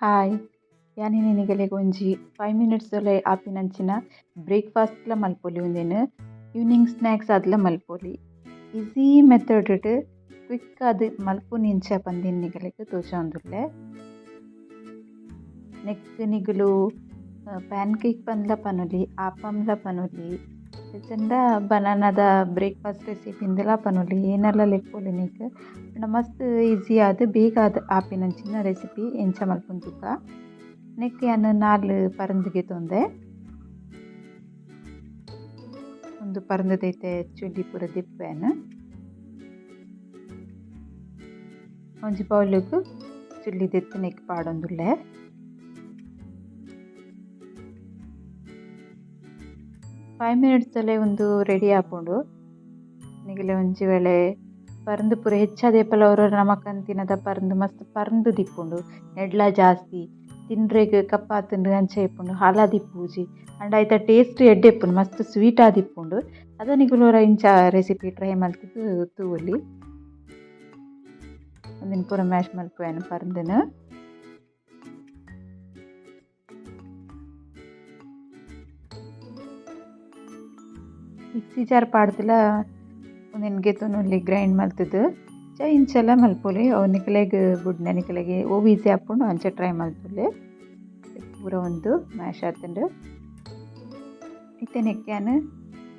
Hi, ಯಾನ್ ಇನಿ ನಿಗಲೆಗ್ ಒಂಜಿ 5 ಮಿನಿಟ್ಸ್ ದುಲೈ ಆಪಿನಂಚಿನ ಬ್ರೇಕ್ಫಾಸ್ಟ್ ಲ ಮಲ್ಪೊಲಿ ಉಂದೆನ್ ಈವ್ನಿಂಗ್ ಸ್ನ್ಯಾಕ್ಸ್ ಆದ್ಲ ಮಲ್ಪೊಲಿ. ಈಸಿ ಮೆಥಡ್ ಡ್ ಕ್ವಿಕ್ ಆದ್ ಮಲ್ಪುನಿ ಎಂಚ ಪಂದ್ ನಿಗಲೆಗ್ ತೋಜಾವೊಂದುಲ್ಲೆ. ನೆಕ್ಕ್ ನಿಗುಲು ಪ್ಯಾನ್ ಕೇಕ್ ಪಂದ್ಲ ಪನೊಲಿ, ಆಪಂಲ ಪನೊಲಿ, ಇಜ್ಜಂಡ ಬನಾನದ ಬ್ರೇಕ್ಫಾಸ್ಟ್ ರೆಸಿಪಿ ಇಂದಲ ಪನೊಲಿ, ಏನಲ ಲೆಪ್ಪೊಲಿ ನೆಕ್ಕ್. ಆಂಡ ಮಸ್ತ್ ಈಸಿ ಆದ್ ಬೇಗ ಆದ್ ಆಪಿನಂಚಿನ ರೆಸಿಪಿ ಎಂಚ ಮಲ್ಪುನು ತೂಕ. ನೆಕ್ಕ್ ಯಾನ್ 4 ಪರಂದ್ ಗೆತೊಂದೆ. ಉಂದು ಪರಂದ್ ಇತ್ತೆ ಚುಲಿ ಪೂರ ದೆಪ್ಪುವೆ. ಒಂಜಿ ಬೌಲುಗು ಚುಲ್ಲಿ ದೆತ್ತ್ ನೆಕ್ಕ್ ಪಾಡೊಂದುಲ್ಲೆ. 5 ಮಿನಿಟ್ಸ್ ದಲ್ಲೇ ಉಂದು ರೆಡಿ ಆಪುಂಡು. ನಿಗಲೆ ಒಂಜಿ ವೇಳೆ ಪರಂದ್ ಪೂರ ಹೆಚ್ಚಾದ್ ಏಪಲ ಒರೊರ ನಮಕ್ ತಿನದ ಪರಂದ್ ಮಸ್ತ್ ಪರಂದ್ ದಿಪ್ಪುಂಡು, ನೆಡ್ಲ ಜಾಸ್ತಿ ತಿನ್ರೆಗ್ ಕಪ್ಪಾತುಂಡು ಅಂಚ ಇಪ್ಪುಂಡು, ಹಾಲಾದಿಪ್ಪುಜಿ. ಆಂಡ ಐತ ಟೇಸ್ಟ್ ಎಡ್ಡೆ ಇಪ್ಪುಂಡು, ಮಸ್ತ್ ಸ್ವೀಟ್ ಆದಿಪ್ಪುಂಡು. ಅದ ನಿಗುಲು ಒರ ಇಂಚ ರೆಸಿಪಿ ಟ್ರೈ ಮಲ್ತುದು ತೂವೊಲಿ. ಉಂದೆನ್ ಪೂರ ಮ್ಯಾಶ್ ಮಲ್ಪುವೆ ಪರಂದನ್. ಮಿಕ್ಸಿ ಜಾರ್ ಪಾಡ್ದಲ ಉಂದೆನ್ ಗೆತೊನೊಲಿ ಗ್ರೈಂಡ್ ಮಲ್ತುದು ಚ ಇಂಚಲ ಮಲ್ಪೊಲಿ. ಅವು ನಿಕಲೆಗ್ ಬುಡ್ನ ನಿಕಲೆಗ್ ಒವು ಈಸಿ ಆಪುಂಡು ಅಂಚ ಟ್ರೈ ಮಲ್ಪೊಲಿ. ಪೂರ ಉಂದು ಮ್ಯಾಶ್ ಆತುಂಡು. ಇತ್ತೆ ನೆಕ್ಕ್ ಯಾನ್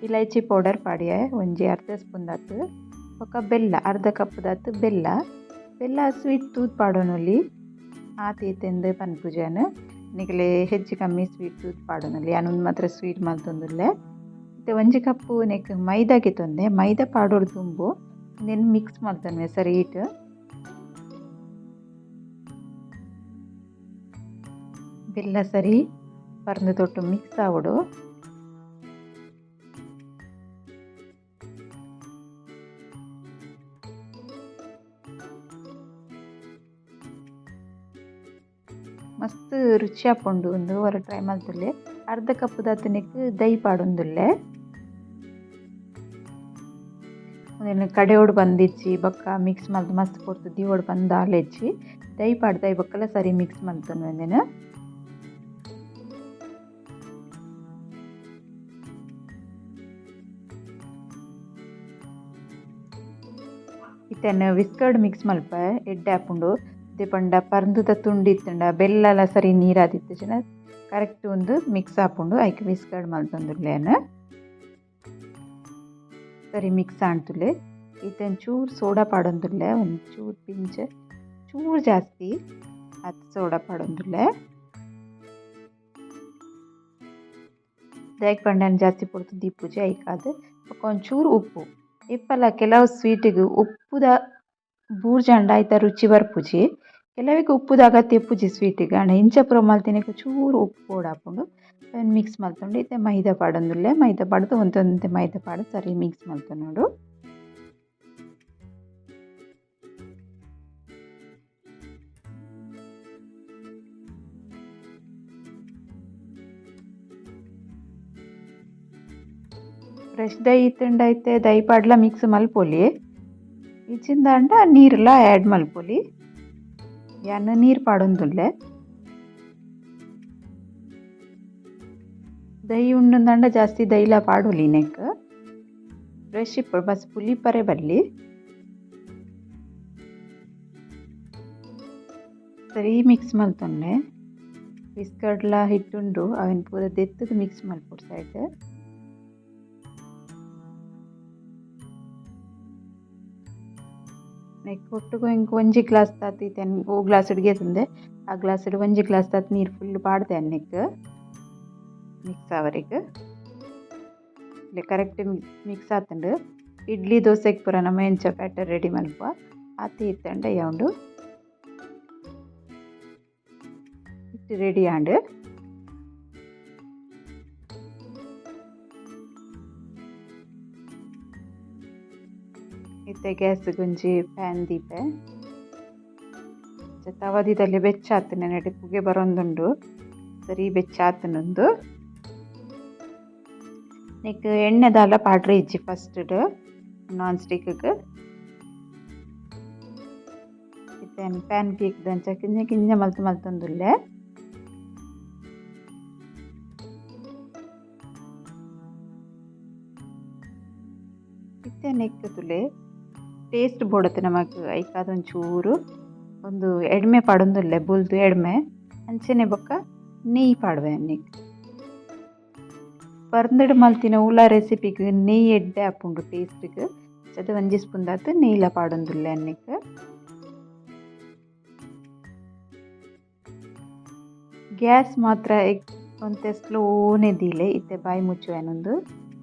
ಇಲೈಚಿ ಪೌಡರ್ ಪಾಡಿಯೆ ಒಂಜಿ ಅರ್ಧ ಸ್ಪೂನ್ ದಾತ್, ಬೊಕ್ಕ ಬೆಲ್ಲ ಅರ್ಧ ಕಪ್ ದಾತ್ ಬೆಲ್ಲ. ಬೆಲ್ಲ ಸ್ವೀಟ್ ತೂದು ಪಾಡೊನೊಲಿ, ಆತ್ ಈತೆಂದ್ ಪನ್ಪುಜಿ ಯಾನ್. ನಿಕಲೆ ಹೆಚ್ಚು ಕಮ್ಮಿ ಸ್ವೀಟ್ ತೂದು ಪಾಡೊನೊಲಿ. ಯಾನ್ ಉಂದು ಮಾತ್ರ ಸ್ವೀಟ್ ಮಲ್ತೊಂದುಲ್ಲೆ. ಇತ್ತೆ ಒಂಜಿ ಕಪ್ಪು ನೆಕ್ಕ್ ಮೈದಾ ಗೆತೊಂದೆ. ಮೈದಾ ಪಾಡೊಡು ದುಂಬು ಉಂದೆನ್ ಮಿಕ್ಸ್ ಮಲ್ತೊನ್ವೆ ಸರಿಟ್. ಬೆಲ್ಲ ಸರಿ ಪರ್ಂದ್ ತೊಟ್ಟು ಮಿಕ್ಸ್ ಆವೊಡು. ಮಸ್ತ್ ರುಚಿ ಆಪುಂಡು ಉಂದು ಒರ ಟ್ರೈ ಮಲ್ತುಲ್ಲೆ. ಅರ್ಧ ಕಪ್ ದಾತ್ ನೆಕ್ಕ್ ದೈ ಪಾಡೊಂದುಲ್ಲೆ. ಉಂದೆನ್ ಕಡೆಯೋಡು ಬಂದಿಜ್ಜಿ ಬೊಕ್ಕ ಮಿಕ್ಸ್ ಮಲ್ತ್ ಮಸ್ತ್ ಪೊರ್ತು ದೀವೊಡು ಪಂದ್ ದಾಲ ಇಜ್ಜಿ. ದೈ ಪಾಡ್ದ್ ಬೊಕ್ಕಲ ಸರಿ ಮಿಕ್ಸ್ ಮಲ್ತೊನ್ವೆ ಉಂದೆನ್. ಇತ್ತೆನ್ ವಿಸ್ಕರ್ಡ್ ಮಿಕ್ಸ್ ಮಲ್ಪೆ ಎಡ್ಡೆ ಆಪುಂಡು. ದಾಯೆ ಪಂಡ ಪರ್ಂದುದ ತುಂಡು ಇತ್ತುಂಡ ಬೆಲ್ಲಲ ಸರಿ ನೀರಾದಿತ್ತುಜಿಡ ಕರೆಕ್ಟ್ ಉಂದು ಮಿಕ್ಸ್ ಆಪುಂಡು. ಐಕ್ ವಿಸ್ಕರ್ಡ್ ಮಲ್ತೊಂದುಲ್ಲೆ ಯಾನ್. ಸರಿ ಮಿಕ್ಸ್ ಆಂತುಲ್ಲೆ. ಇತ್ತೆ ಒಂಚೂರು ಸೋಡಾ ಪಾಡೊಂದುಲ್ಲೆ, ಒಂಚೂರು ಪಿಂಚ್ ಚೂರು ಜಾಸ್ತಿ ಆತ್ ಸೋಡಾ ಪಾಡೊಂದುಲ್ಲೆ. ದಾಯೆಗ್ ಪಂಡ ಯಾನ್ ಜಾಸ್ತಿ ಪೊರ್ತು ದೀಪುಜಿ ಐಕಾದ್. ಬೊಕ್ಕ ಒಂಚೂರು ಉಪ್ಪು. ಇಪ್ಪಲ ಕೆಲವು ಸ್ವೀಟಿಗ್ ಉಪ್ಪುದ ಬೂರ್ಜಾಂಡ ಐತ ರುಚಿ ಬರ್ಪುಜಿ. ಕೆಲವೆಗ್ ಉಪ್ಪುದ ಅಗತ್ಯ ಇಪ್ಪುಜಿ ಸ್ವೀಟಿಗ್. ಆಂಡ ಇಂಚ ಪೂರ ಮಲ್ತಿನೆಕ್ ಚೂರು ಉಪ್ಪು ಬೋಡಾಪುಂಡು. ಅವೆನ್ ಮಿಕ್ಸ್ ಮಲ್ತೊಂಡು ಇತ್ತೆ ಮೈದಾ ಪಾಡೊಂದುಲ್ಲೆ. ಮೈದಾ ಪಾಡ್ದ್ ಒಂತೆ ಒಂತೆ ಮೈದಾ ಪಾಡ್ದ್ ಸರಿ ಮಿಕ್ಸ್ ಮಲ್ತೊನೊಡು. ಫ್ರೆಶ್ ದೈ ಇತ್ತುಂಡ ಇತ್ತೆ ದೈ ಪಾಡ್ಲ ಮಿಕ್ಸ್ ಮಲ್ಪೊಲಿ. ಇಜ್ಜಿಂದಾಂಡ ನೀರ್ಲ ಆ್ಯಡ್ ಮಲ್ಪೊಲಿ. ಯಾನ್ ನೀರ್ ಪಾಡೊಂದುಲ್ಲೆ. ದೈ ಉಂಡುಂದಾಂಡ ಜಾಸ್ತಿ ದೈಲ ಪಾಡೊಲಿ ನೆಕ್ಕ್. ಫ್ರೆಶ್ ಇಪ್ಪೊಡು ಬಸ್ ಪುಲಿಪರೆ ಬಲ್ಲಿ. ಸರಿ ಮಿಕ್ಸ್ ಮಲ್ತೊನ್ಲೆ. ವಿಸ್ಕರ್ಡ್ಲ ಹಿಟ್ಟುಂಡು ಅವೆನ್ ಪೂರ ದೆತ್ತುದು ಮಿಕ್ಸ್ ಮಲ್ಪೊಡು ಸೈಡ್. ನೆಕ್ಕ್ ಒಟ್ಟುಗು ಎಂಕ್ ಒಂಜಿ ಗ್ಲಾಸ್ ದಾತ್ ಇತ್ತೆ ಓ ಗ್ಲಾಸ್ ಡ್ ಗೆತೊಂದೆ ಆ ಗ್ಲಾಸ್ ಡ್ ಒಂಜಿ ಗ್ಲಾಸ್ ದಾತ್ ನೀರ್ ಫುಲ್ ಪಾಡ್ದೆ ನೆಕ್ಕ್ ಮಿಕ್ಸ್ ಆವರೆಗ್. ಕರೆಕ್ಟ್ ಮಿಕ್ಸ್ ಆತುಂಡು. ಇಡ್ಲಿ ದೋಸೆಗ್ ಪೂರ ನಮ ಎಂಚ ಬ್ಯಾಟರ್ ರೆಡಿ ಮಲ್ಪುವ ಆತೆ ಇತ್ತಂಡ ಯಾವುಂಡು. ಹಿಟ್ಟು ರೆಡಿ ಆಂಡ್. ಇತ್ತೆ ಗ್ಯಾಸ್ ಒಂಜಿ ಪ್ಯಾನ್ ದೀಪೆ. ತವದಿದಲ್ಲಿ ಬೆಚ್ಚ ಆತುಂಡು ನೆಟ್ ಪುಗೆ ಬರೊಂದುಂಡು. ಸರಿ ಬೆಚ್ಚ ಆತುಂಡು. ನೆಕ್ಕ್ ಎಣ್ಣೆ ದಾಲ ಪಾಡ್ರೆ ಇಜ್ಜಿ ಫಸ್ಟ್ ನಾನ್ ಸ್ಟಿಕ್. ಇತ್ತೆ PAN cake ದಂಚ ಕಿಂಜ ಕಿಂಜ ಮಲ್ತು ಮಲ್ತೊಂದುಲ್ಲೆ. ಇತ್ತೆ ನೆಕ್ ತುಲೆ ಟೇಸ್ಟ್ ಬೋಡತ್ತೆ ನಮಕ್ ಐಕಾದ ಒಂಚೂರು ಒಂದು ಎಡ್ಮೆ ಪಾಡೊಂದುಲ್ಲೆ ಬುಲ್ದು ಎಡ್ಮೆ ಅಂಚನೆ ಬೊಕ್ಕ ನೆಯ್ಯಿ ಪಾಡುವೆ ನೆಕ್ ಪರ್ಂದಡ್ ಮಲ್ತಿನ ಉಲ ರೆಸಿಪಿಗ್ ನೆಯ್ಯಿ ಎಡ್ಡೆ ಆಪುಂಡು ಟೇಸ್ಟ್ಗ್ ಚದ ಒಂಜಿ ಸ್ಪೂನ್ ದಾತ್ ನೆಯ್ಯಿಲ ಪಾಡೊಂದುಲ್ಲೆ ಅನ್ನೆಕ್. ಗ್ಯಾಸ್ ಮಾತ್ರ ಒಂತೆ ಸ್ಲೋನೆ ದೀಲೆ ಇತ್ತೆ ಬಾಯಿ ಮುಚ್ಚುವೆನೊಂದು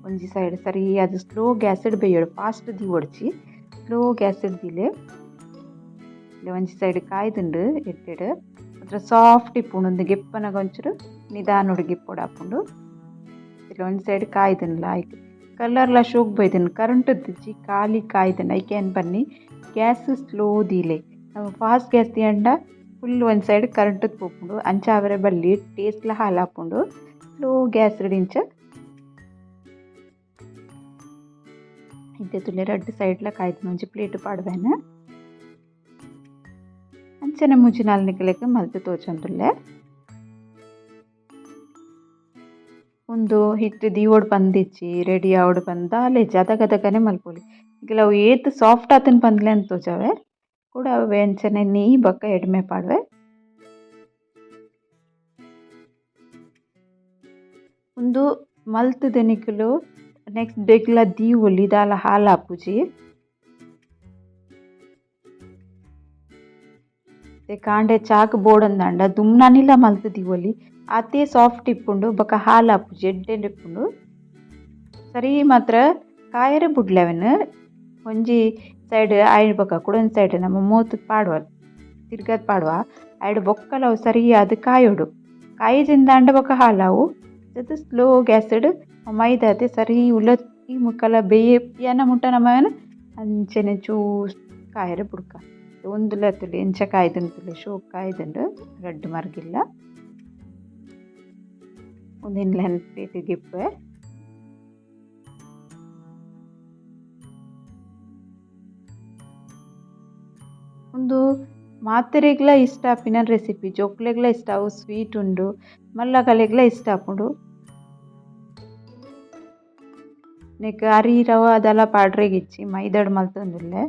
ಒಂಜಿ ಸೈಡ್ ಸರಿ ಅದು ಸ್ಲೋ ಗ್ಯಾಸ್ಡ್ ಬೇಯೋಡು ಫಾಸ್ಟ್ ದೀವೊಡ್ಚಿ ಸ್ಲೋ ಗ್ಯಾಸ್ಡ್ ದೀಲೆ ಒಂಜಿ ಸೈಡ್ ಕಾಯ್ದುಂಡು ಎಡ್ಡೆಡ್ ಮಾತ್ರ ಸಾಫ್ಟ್ ಇಪ್ಪುಂಡು ಒಂದು ಗೆಪ್ಪನಗ ಒಂಚೂರು ನಿಧಾನೊಡು ಗೆಪ್ಪೊಡು ಆಪುಂಡು. ಒಂಜಿ ಸೈಡ್ ಕಾಯ್ದುಂಡ್ಲ ಐಕ್ ಕಲರ್ಲ ಶೋಕ್ ಬೈದುಂಡು ಕರೆಂಟ್ ದಿಜ್ಜಿ ಖಾಲಿ ಕಾಯ್ದುಂಡು ಐಕೆ ಏನು ಬನ್ನಿ ಗ್ಯಾಸ್ ಸ್ಲೋ ದೀಲೆ ನಮ್ಮ ಫಾಸ್ಟ್ ಗ್ಯಾಸ್ ದೀಯಂಡ ಫುಲ್ ಒಂದು ಸೈಡ್ ಕರೆಂಟ್ ಪೋಪುಂಡು ಅಂಚ ಅವರೆ ಬಲ್ಲಿ ಟೇಸ್ಟ್ಲ ಹಾಲಾಪುಂಡು ಸ್ಲೋ ಗ್ಯಾಸ್ ಇಂಚ ಇತ್ತೆ ತುಲೆ ರಡ್ಡ್ ಸೈಡ್ಲ ಕಾಯ್ದು ಒಂಜಿ ಪ್ಲೇಟ್ ಪಾಡುವೆನ ಅಂಚನೆ ಮೂಜಿ ನಾಲ್ ನಿಕಲೆಗ್ ಮಲ್ತ್ ತೋಜೊಂದುಲ್ಲೆ. ಉಂದು ಹಿಟ್ಟು ದೀವೊಡು ಪಂದಿಜ್ಜಿ ರೆಡಿ ಆವೊಡು ಪಂದ್ ದಾಲ ಇಜ್ಜಿ ಅದಗದಗನೆ ಮಲ್ಪೊಲಿ ನಿಕುಲು ಅವು ಏತ್ ಸಾಫ್ಟ್ ಆತುಂಡು ಪಂದ್ಲೆ ಅಂದ್ ತೋಜಾವೆ ಕೂಡ ಅವೆ ಅಂಚನೆ ನೆಯ್ಯಿ ಬೊಕ್ಕ ಎಡ್ಮೆ ಪಾಡುವೆ. ಉಂದು ಮಲ್ತುದು ನಿಕುಲು ನೆಕ್ಸ್ಟ್ ಡೇಗ್ಲ ದೀವೊಲಿ ದಾಲ ಹಾಲಾಪುಜಿ. ಕಾಂಡೆ ಚಾಕ್ ಬೋಡಂದಾಂಡ ದುಮ್ನಾನಿಲ ಮಲ್ತ್ ದೀವೊಲಿ ಆತೇ ಸಾಫ್ಟ್ ಇಪ್ಪುಂಡು ಬೊಕ ಹಾಲಾಪುಜಿ ಎಡ್ಡೆ ಇಪ್ಪುಂಡು. ಸರಿ ಮಾತ್ರ ಕಾಯರೆ ಬುಡ್ಲೆ ಅವೆನ್ ಒಂಜಿ ಸೈಡ್ ಆಯ್ಡ್ ಬೊಕ ಕುಡೊಂಜಿ ಸೈಡ್ ನಮ್ಮ ಮೋತ್ ಪಾಡುವ ತಿರ್ಗದ್ ಪಾಡುವ ಆಯ್ಡ್ ಬೊಕ್ಕಲ ಅವು ಸರಿಯಾದ್ ಕಾಯೊಡು ಕಾಯಿಜಿಂದಾಂಡ ಬೊಕ ಹಾಲಾವು ಅದು ಸ್ಲೋ ಗ್ಯಾಸ್ಡ್ ಮೈದಾತೆ ಸರಿ ಉಲತ್ತಿ ಮುಕ್ಕಲ ಬೇಯನ ಮುಟ್ಟ ನಮ ಅಂಚನೆ ಚೂಸ್ ಕಾಯರೆ ಬುಡ್ಕ ಒಂದುಲ ತುಲೆ ಎಂಚ ಕಾಯ್ದುಂಡು ತುಲೆ ಶೋಕ್ ಕಾಯ್ದುಂಡು ರಡ್ಡ್ ಮರ್ಗಿಲ್ಲ ಉಂದೆನ್ಲ ಪ್ಲೇಟಿಗ್ ಇಪ್ಪುವೆ. ಉಂದು ಮಾತೆರೆಗ್ಲ ಇಷ್ಟ ಆಪಿನ ರೆಸಿಪಿ ಜೋಕ್ಲೆಗ್ಲ ಇಷ್ಟ ಅವು ಸ್ವೀಟ್ ಉಂಡು ಮಲ್ಲಕಲೆಗ್ಲ ಇಷ್ಟ ಆಪುಂಡು. ನೆಕ್ ಅರಿ ರವ ಅದೆಲ್ಲ ಪಾಡ್ರೆಗಿಜ್ಜಿ ಮೈದಾಡ್ ಮಲ್ತೊಂದುಲ್ಲೆ.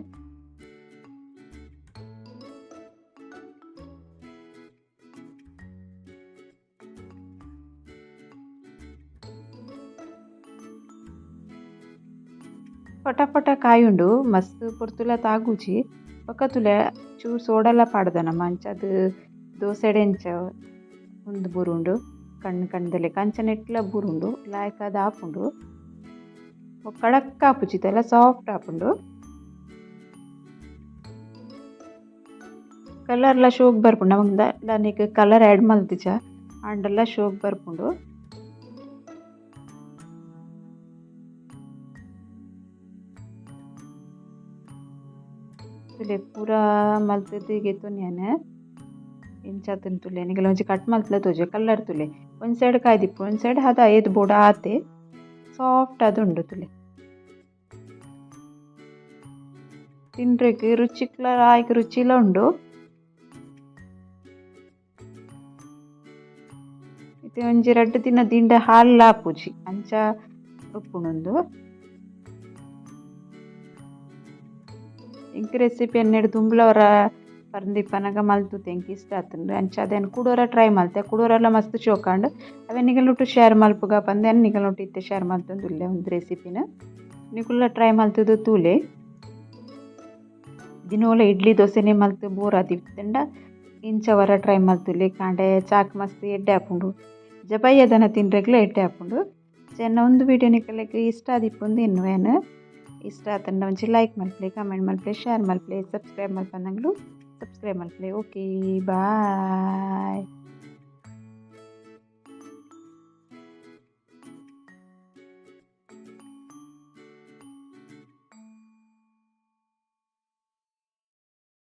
ಪಟ ಪಟ ಕಾಯುಂಡು ಮಸ್ತ್ ಪೊರ್ತುಲ ತಾಗುಜಿ ಬೊಕ ತೂಲೆ ಚೂರು ಸೋಡಲ ಪಾಡ್ದ ನಮ ಅಂಚಾದ್ ದೋಸೆಡ್ ಎಂಚ ಉಂದು ಬೂರುಂಡು ಕಣ್ಣ್ ಕಣ್ಣ್ ಅಂಚನೆ ಎಟ್ಲ ಬೂರುಂಡು ಲಾಯ್ಕಾದ್ ಆಪುಂಡು ಬೊಕ ಕಡಕ್ ಆಪುಜಿ ಇತೆಲ ಸಾಫ್ಟ್ ಆಪುಂಡು. ಕಲರ್ಲ ಶೋಕ್ ಬರ್ಪುಂಡು ನಮಕ್ ದಾಲ ನೆಕ್ ಕಲರ್ ಆ್ಯಡ್ ಮಲ್ತಿಜ ಆಂಡಲ ಶೋಕ್ ಬರ್ಪುಂಡು. ತೂಲೆ ಪೂರ ಮಲ್ತುದು ಗೆತೊನ್ಯೆನ್ ಎಂಚ ಆತುಂಡು ತೂಲೆ ನಿಕಲ್ನ ಒಂಜಿ ಕಟ್ ಮಲ್ತ್ಲ ತೋಜುವೆ ಕಲರ್ ತೂಲೆ ಒಂಜಿ ಸೈಡ್ ಕಾಯ್ದಿಪ್ಪು ಒಂಜಿ ಸೈಡ್ ಹದ ಏತ್ ಬೋಡು ಆತೆ ಸಾಫ್ಟ್ ಆದ್ ಉಂಡು ತೂಲೆ ತಿನ್ರೆಗ್ ರುಚಿಕ್ಲ ಲಾಯ್ಕ್ ರುಚಿಲ ಉಂಡು. ಇತ್ತೆ ಒಂಜಿ ರಡ್ಡ್ ದಿನ ದಿಂಡ ಹಾಲ್ ಆಪುಜಿ ಅಂಚ ಉಪ್ಪುಂಡು ಉಂದು. ಎಂಕ್ ರೆಸಿಪಿ ಎನ್ನಡ್ ದುಂಬುಲ ಒರ ಪರ್ಂದಿಪ್ಪನಗ ಮಲ್ತುದೆ ಎಂಕ್ ಇಷ್ಟ ಆತುಂಡು ಅಂಚ ಅದೇನ್ ಕುಡೊರ ಟ್ರೈ ಮಲ್ತೆ ಕುಡೊರಲ ಮಸ್ತ್ ಶೋಕಾಂಡ್ ಅವೆನ್ ನಿಕಲ್ನೊಟ್ಟು ಶೇರ್ ಮಲ್ಪುಗ ಪಂದ್ ಯಾನ್ ನಿಕಲ್ನೊಟ್ಟು ಇತ್ತೆ ಶೇರ್ ಮಲ್ತೊಂದುಲ್ಲೆ ಉಂದು ರೆಸಿಪಿನ್ ನಿಕುಲ್ಲ ಟ್ರೈ ಮಲ್ತುದು ತೂಲೆ. ದಿನೋಲ ಇಡ್ಲಿ ದೋಸೆನೆ ಮಲ್ತ್ ಬೋರ್ ಆದಿತ್ತುಂಡ ಇಂಚ ಒರ ಟ್ರೈ ಮಲ್ತುಲೆ ಕಾಂಡೆ ಚಾಕ್ ಮಸ್ತ್ ಎಡ್ಡೆ ಆಪುಂಡು ಜಬಯ್ಯದನ ತಿನ್ರೆಗ್ಲ ಎಡ್ಡೆ ಆಪುಂಡು. ಚೆನ್ನ ಉಂದು ವೀಡಿಯೋ ನಿಕಲೆಗ್ ಇಷ್ಟ ಆದಿಪ್ಪುಂದು ಎನ್ನುವೆನ್. ಇಷ್ಟ ಆತುಂಡ ಒಂಜಿ ಲೈಕ್ ಮಲ್ಪುಲೆ ಕಮೆಂಟ್ ಮಲ್ಪುಲೆ ಶೇರ್ ಮಲ್ಪುಲೆ ಸಬ್ಸ್ಕ್ರೈಬ್ ಮಲ್ಪಂದಂಗ್ಲು ಸಬ್ಸ್ಕ್ರೈಬ್ ಮಲ್ಪುಲೆ. Okay bye.